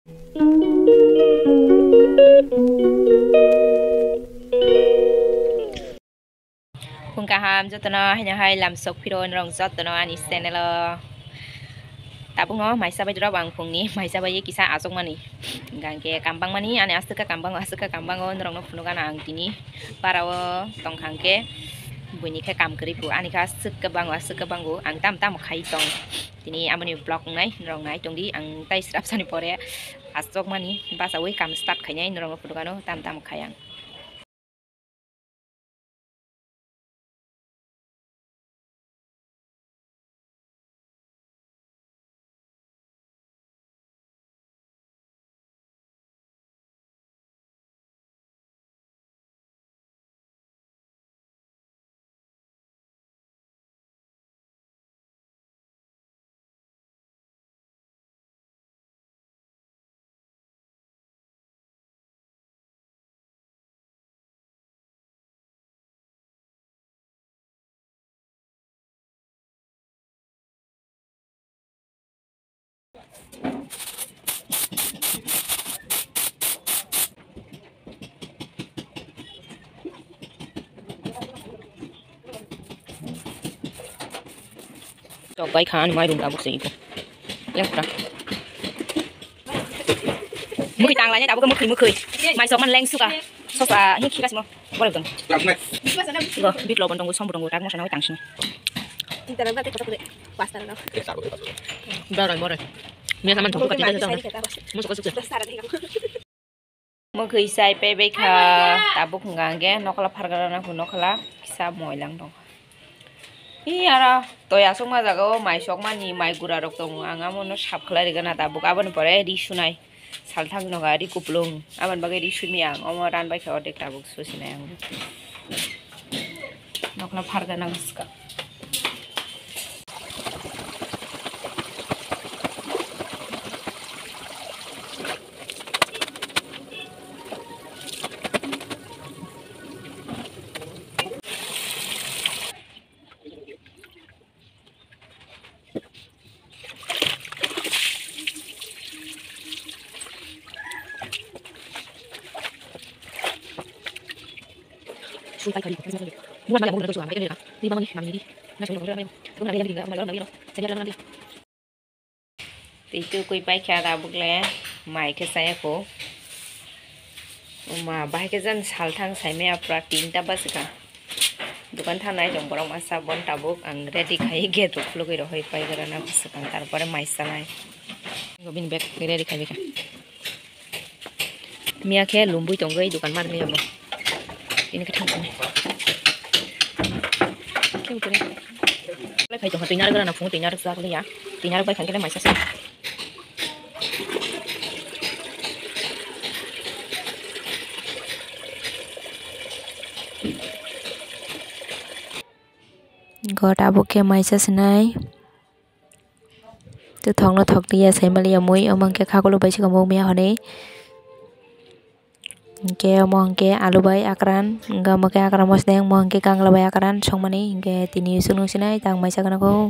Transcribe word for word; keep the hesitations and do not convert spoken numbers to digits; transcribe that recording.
Phung kaham jotono haino hai lam sok phiro norok jotono ani channel o. Tabukno maisa bai rok ang phungni maisa bai kisa achukmani. Hingkha hingke kam bangmani ani aswk khe kam bango, aswk khe kam bango norokno phunukgana ang tini para o tongkha hingke buini khe kam kwrwi phu ani khe aswk khe bango, aswk khe bango ang tamo tamo khai tong. Tini aboni vlog wngnai norok nai tongdi ang tai srapsani pore achukmani bachaui kam start khainai norokno phunukgano tamo tamo khai ang. Chok bai kha ani mai rung tabuk se iko. Yang kura. Mukhi tang lai tabuk mukhi mukhi. Mai sok man leng suka. Sosa hi khika simo. Bore dong. Go bit lobon dong som dong tak mosa na tang sini. Bara more. Mia saman thok ka tita. Musa ko sukse. Mukhui sai paibai kha, tabuk hwnka hwnkhe nokla phargana nokla kisa moilang tongkha. Ee, aro toi aswkma jaga o mai sokmani, mai gura rok tongo, ang amo no sap khlai rwgana tabuk, aboni pore ri sunai salthang noga ri kuplung, aboni bagwi ri sumya ang omo ran bai kha ordek tabuk susinai ang. Nokla phargana bwskang. Tei twi kwi paikha tabuk le mai khe chaya kho. Oma bahai khe jan salthang saimaya pura tinta bachikha. Dukan thanai tong borok masa bon tabuk ang ready khai gate rok khulugwi rohoi pai gana bwswkang tarpore mai chanai. Bini bag ready khai bikha. Miya khe lumbui tongwi dukan mar miya bo. Ini khe thang thang. Khe utore. Lai phai tongkha twi narwk rwna phungo twi narwk jak liya. Twi narwk bai khan khe maisa se. Go tabuk khe maisa sinai. Twthokno thokliya saimaliya mui, omo hwnkhe khakulo bai se kamo miya hwnwi. Hwnkhe omo hwnkhe alu bai akran, hwnkhe omo khe akran mosodeng, omo hwnkhe kangla bai akran songmani, hwnkhe tini chwng nung sinai tang maisa gana kho.